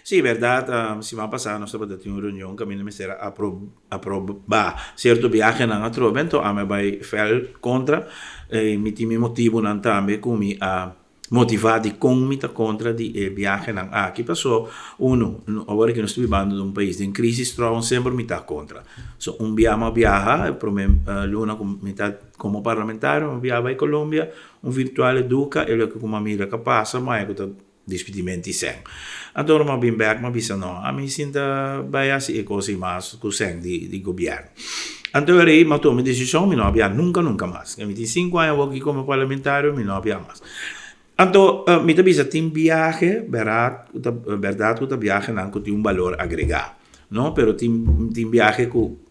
Sí, bèrdat, siman pasá nos tabata tin un reunion kaminda mester a aprobá sierto biahenan atrobe, anto ami a bai fèl kontra. Mi tin mi motibunan tambe ku mi a motivá dikon mi ta kontra di e biahenan aki. Paso, unu, awor ku nos ta bibando den un pais den krísis trouwens semper mi ta kontra. So, un bia mi a biaha, e promé luna ku mi ta komo parlamentario, mi a biaha bai Colombia, un virtual educa, e loke ku mi a mira ku a pasa, maya ku ta Dispidimenti sèn. Anto ora m'a bin bèk m'a bisa no, ami sin ta bai hasi e kos ei mas ku sèn di gobièrnu. Anto ora ei m'a tuma e desishon, mi no a bia nunka nunka mas. Mi tin sinku aña awor aki komo parlamentario, mi no a bia mas. Anto mi ta bisa tin biahe bèrdat ku ta bèrdat ku ta biahenan ku tin un balor agregá. No, pero tin tin biahe ku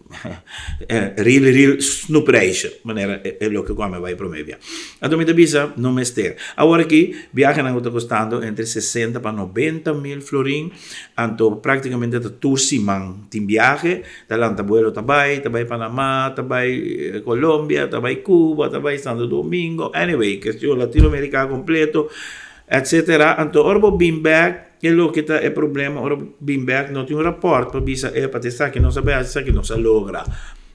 real real snoepreisje, manera e loke ku ami a bai prome bia. Anto mi ta bisa no mester. Awor aki biahenan ku ta kostando entre sesenta pa 90.000 florin, anto praktikamente ta tur siman tin biahe, ta lanta buelo ta bai, ta bai Panama, ta bai Colombia, ta bai Cuba, ta bai Santo Domingo, anyway, kestion Latinoamerika kompleto, etcetera. Anto ora bo bin bek. E loke ta e problema ora bo bin bek no tin un raport pa bisa epa ta esaki nos a bai hasi esaki nos a logra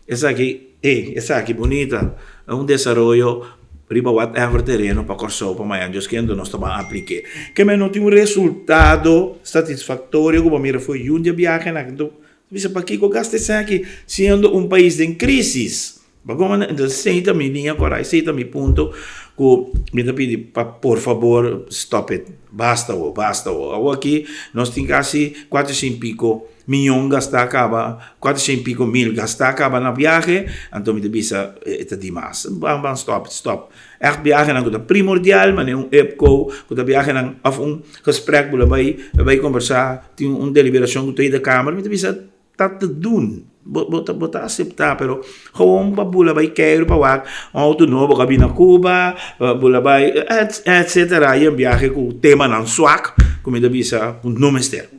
esaki ey esaki bunita un desaroyo riba whatever tereno pa Kòrsou pa mañana Dios kende nos ta ban aplik'é ke men no tin un resultado satisfaktorio ku bo mira for yun di e biahenan anto Bisa pakiko gasta esaki siendo un pais den crisis? Bagoma entonces esey ta mi liña cora, esey ta mi punto cu mi ta pidi pa por fabor stop it, basta awo, basta awo. Awo aki nos tin casi cuatrocientos y pico miyon gasta caba, cuatrocientos y pico mil gasta caba na viahe, anto mi ta bisa e ta dimas. Ban ban stop it, stop. Echt biahenan cu ta primordial, manera un EPCO cu ta biahenan of un gesprek cu lo bay bay combersa, tin un deliberacion cu Tweede Kamer, mi ta bisa ta te doen. Bo bo ta bo ta acepta, pero gewoon pa bula bay keiru pa wak un auto nobo cu a bini na Cuba, bula bay etcetera, y un biahe cu temanan swak cu mi ta bisa cu no mester.